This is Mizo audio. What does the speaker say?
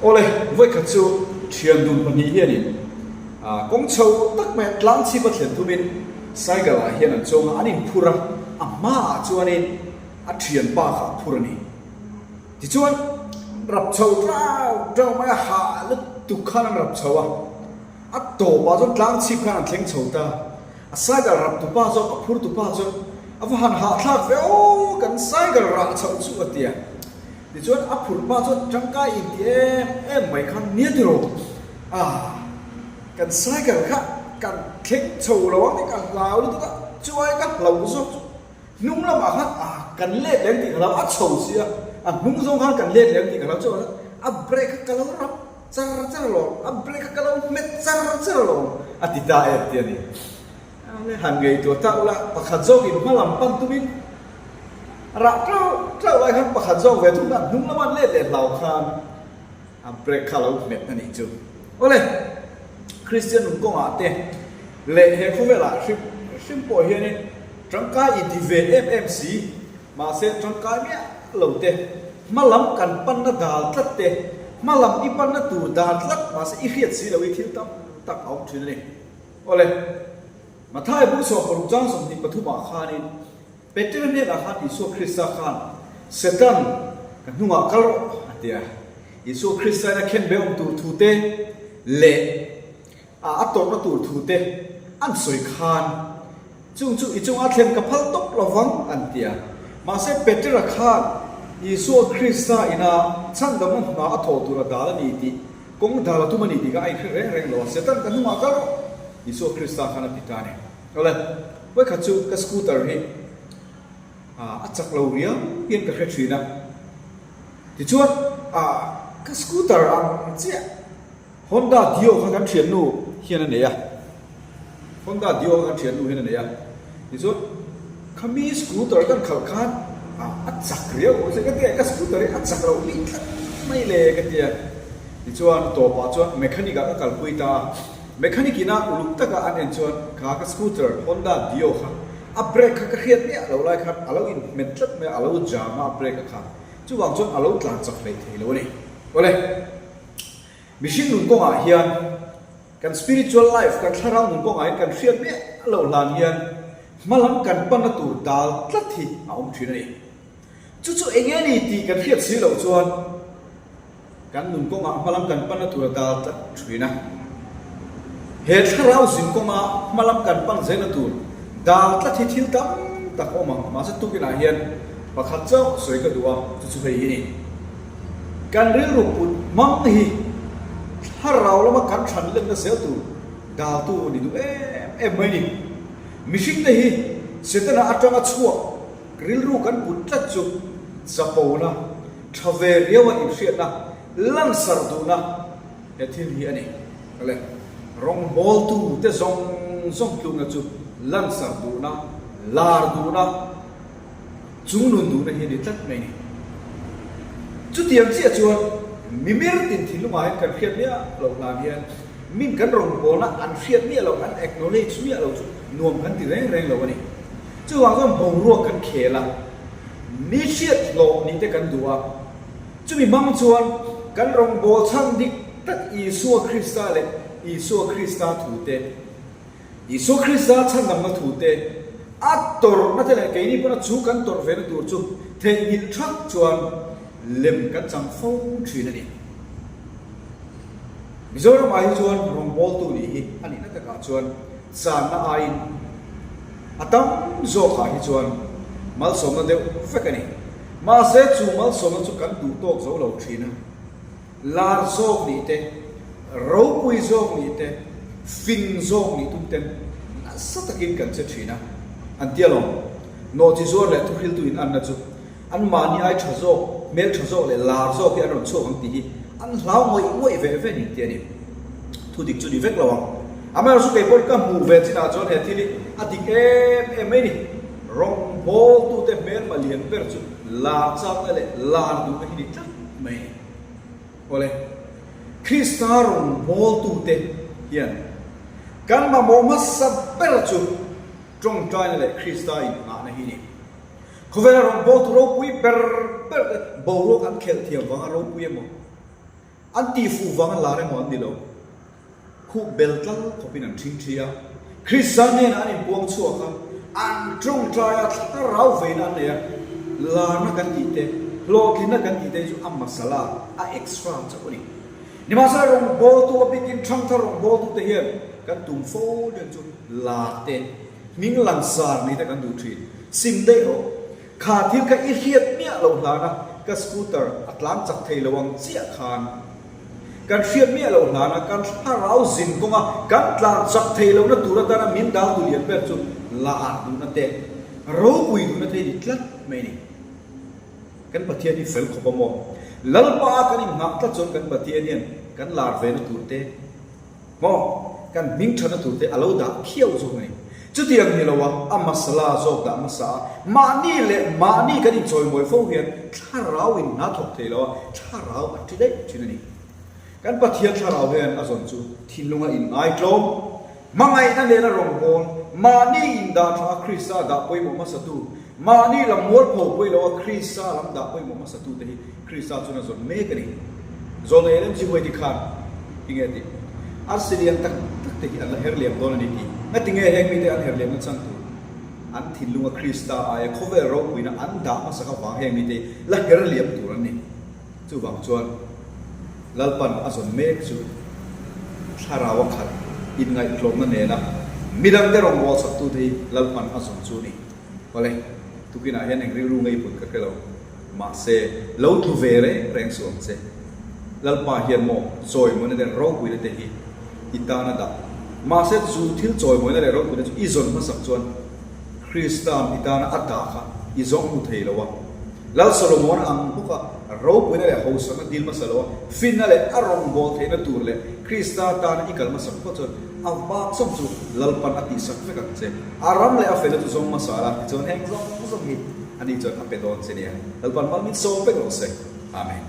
Awle, vawikhat chu thian dun pahnih hianin kawng chho tak mai tlang chhip a thlen thumin cycle ah hian an chuang a, an inphur a, a hmaah chuanin a thianpa kha a phur a ni. Tichuan, rap chho tlau tlau mai a, hah lutuk khan an rap chho a, a tawpah chuan tlang chhip khan an thleng chho ta. A cycle rap tupa zawk a phur tupa chuan a va han hahthlak ve aw, kan cycle rah chhoh chu a ti a. Tichuan a phurh hma chuan tangkai inti em em mai khan nia tiraw a, kan cycle kha kan thleng chho lo ang tih ka hlau lutuk a, chuai ka hlauh zawk chu hnung lamah khan a kan let leh ang tih ka hlau a chho sia, a hnung zawng khan kan let leh ang tih ka hlau chuan a brake kha ka lo rap char char alawm, a brake kha ka lo hmet char char alawm a ti ta em ti a ni. Han ngaihtuah ta ula pakhat zawkin hma lam pan tumin Rah tlauh tlauh lai khan pakhat zawk ve thung khan hnung lama an let leh hlau khan a brake kha a lo hmet a nih chu. Awle, Kristian nun kawngah te leh he khawvelah hrim hrim pawh hianin tangkai inti ve em em si, mahse tangkai miah lo te, hma lam kan panna dal tlat te, hma lam i panna tur dal tlat mahse i hriat si lo i thil tam tak a awm thin a ni. Awle, Mathai bu sawmparuk chang 23 ah khanin Petera hnenah khan Isua Krista khan, Satan, ka hnungah kal rawh, a ti a. Isua Krista in a khenbe awm tur thu te leh a a tawrhna tur thu te an sawi khan, Chung chu i chungah thlen ka phal tawp lo vang, an ti a. Mahse Petera khan Isua Krista ina chhandamna hna a thawh tur a dal a ni tih, kawng dal a tum a ni tih kha a inhre reng reng lo a, Satan, ka hnungah kal rawh, Isua Krista khan a ti ta a ni. Awle, vawikhat chu ka scooter hi a chak lo riau hian ka hre thin a, tichuan ka scooter ang chiah Honda Dio kha kan thiannu hian a nei a, Honda Dio kha kan thiannu hian a nei a, tichuan khami scooter kan khalh khan a chak riau ka ti a, ka scooter hi a chak loh bik tlat mai le ka ti a, tichuan tawpah chuan mechanic ah ka kalpui ta a. Mechanic ina uluk taka an en chuan kha ka scooter Honda Dio kha a brake kha ka hriat miah lo lai khan a lo inhmet tlat mai a, a lo jam a a brake a kha. Chuvang chuan a lo tlan chak hlei thei lo a ni. Awle, mihring nun kawngah hian kan spiritual life, kan thlarau nun kawngah hian kan hriat miah loh hlan hian hmalam kan panna tur dal tlat hi a awm thin a ni. Chu chu eng nge ni tih kan hriat si loh chuan Kan nun kawngah hmalam kan panna tur a dal tlat thin a. He thlarau zin kawnga hmalam kan pan zelna tur dal tlat hi thil tam tak a awm ang. Mahse tukinah hian pakhat chauh sawi ka duh a, chu chu hei hi ni. Kan rilru put hmang hi thlarau lama kan thlan lenna zel tur daltu a ni duh em em mai ni. Mihringte hi Setana atanga chhuak rilru kan put tlat chu chapona, Tha ve riau a inhriatna, lansar duhna he thil hi a ni. Le, rawngbawltu te zawng zawng tlukna chu lansar duhna, lar duhna, chungnun duhna hi a ni tlat mai a ni. Chutiang chiah chuan mimir tin thinlungah hian kan hriat miah loh hlan hian min kan rawngbawlna an hriat miah loh, an acknowledge miah loh chu nuam kan ti reng reng lo a ni. Chuvang chuan boruak kan khel a. Mi hriat hlawh nih te kan duh a, chumi hmang chuan kan rawngbâwl chhan dik tak Isua Krista leh Isua Krista thu te, Isua Krista chhandamna thu te, a tawrhna te leh keini pawna chu kan tawrh vena tur chu theihnghilh thak chuan lem kan chang fo thin a ni. Mizoramah hi chuan rawngbâwltu nih hi a nihna takah chuan channa aiin A tam zawkah hi chuan malsawmna deuh vek a ni. Mahse chu malsawmna chu kan duh tawk zo lo thin a. Lar zawk nih te, ropui zawk nih te, fing zawk nih tum ten nasa takin kan che thin a. An tia lawm. Nawhchi zuar leh thuhriltu in anna chu An mahni ai tha zawk, hmel tha zawk leh lar zawk hi an rawn chhuak ang tih hi an hlau ngawih ngawih ve ve ni tih a ni. Thu dik chu ni vek lo ang. Amaherawhchu kei pawhin ka hmuh ve chinah chuan he thil hi a dik em em mai ni. Rawngbawltute hmelma lian ber chu lar chakna leh lar duhna hi ni tlat mai ni. Awle, Krista rawngbawltute hian kan mamawh hmasa ber chu tawngtaina leh Krista inngahna hi ni. Khawvela rawngbawltu ropui ber ber te boruak an khelh thiam vanga ropui emaw? An tihfuh vanga lar emaw an ni lo. Khup bel tlal khawpin an ṭhingṭhi a, Krista hnenah an inpuang chhuak a, an ṭawngṭai a, thlarau veina an nei a, larna kan tih te, hlawhtlinna kan tih te hi chu a masala, a extra chauh a ni. Nimahsela rawngbawltu a bikin ṭhangthar rawngbawltute hian kan tum fo ṭhin chu lar te, hming langsar ni te kan duh ṭhin. Sim daih rawh. Kha thil kha i hriat miah loh hlana ka scooter a tlan chak thei lo ang chiah khan kan hriat miah loh hlana kan thlarau zin kawnga kan tlan chak thei lohna tur atana min dal tu lian ber chu lar duhna te, ropui duhna te hi ni tlat mai a ni. Kan Pathian hi fel khawp a maw? Lalpa a kan inghah tlat chuan kan Pathian hian kan lar vena tur te, Maw? Kan hming thatna tur te a lo dah khiau zawk a ni. Chutiang ni lo a, a masala zawk dah hmasa a, mahni leh mahni kan inchawimawi fo hian thlarau in hna thawk thei lo a, thlarau a ṭi daih ṭhin a ni. Kan Pathian thlarau hian a zawn chu thinlunga inngai tlawm, hmangaihna nena rawngbâwl, mahni indah ṭha a Krista dah pawimawh hmasatu, mahni lam mualpho pawi lo a Krista lam dah pawimawh hmasatute hi Krista chuan a zawn mek a ni. Zawlnei lem chi huai ti khan tinge tih? Arsi lian tak tak te hi an la her liam dawn a ni tih. Ngatinge heng mite an her liamna chhan tur an thinlunga Krista aia khawvel ropuina an dah hmasak avang heng mite hi la her liam tur an ni. Chuvang chuan Lalpan a zawn mek chu thlarau a khat inngaihtlawmna nena midangte rawngbâwl saktute hi Lalpan a zawn chu a ni. Awle, tukinah hian eng rilru ngei put ka hre lo. Mahse, lo tlu ve reng reng suh ang che. Lalpa hian maw chawimawina leh ropuina te hi i tan a dah. Mahse, chu thil chawimawina leh ropuina chu i zawn hmasak chuan Krista'n i tana a dah kha i zawng hmu thei lo a. Lal Solomon ang bawka ropuina leh hausakna dil hmasa lo a, finna leh a rawngbâwl theihna tur leh Krista tana i kal hmasak phawt chuan a bak zawng chu Lalpan a tihsak vek ang che. A ram leh a felna chu zawng hmasa la, tichuan heng zawng zawng hi Ani chuan a pe dawn che nia. Lalpan mal min sawm vek rawh se. Amen.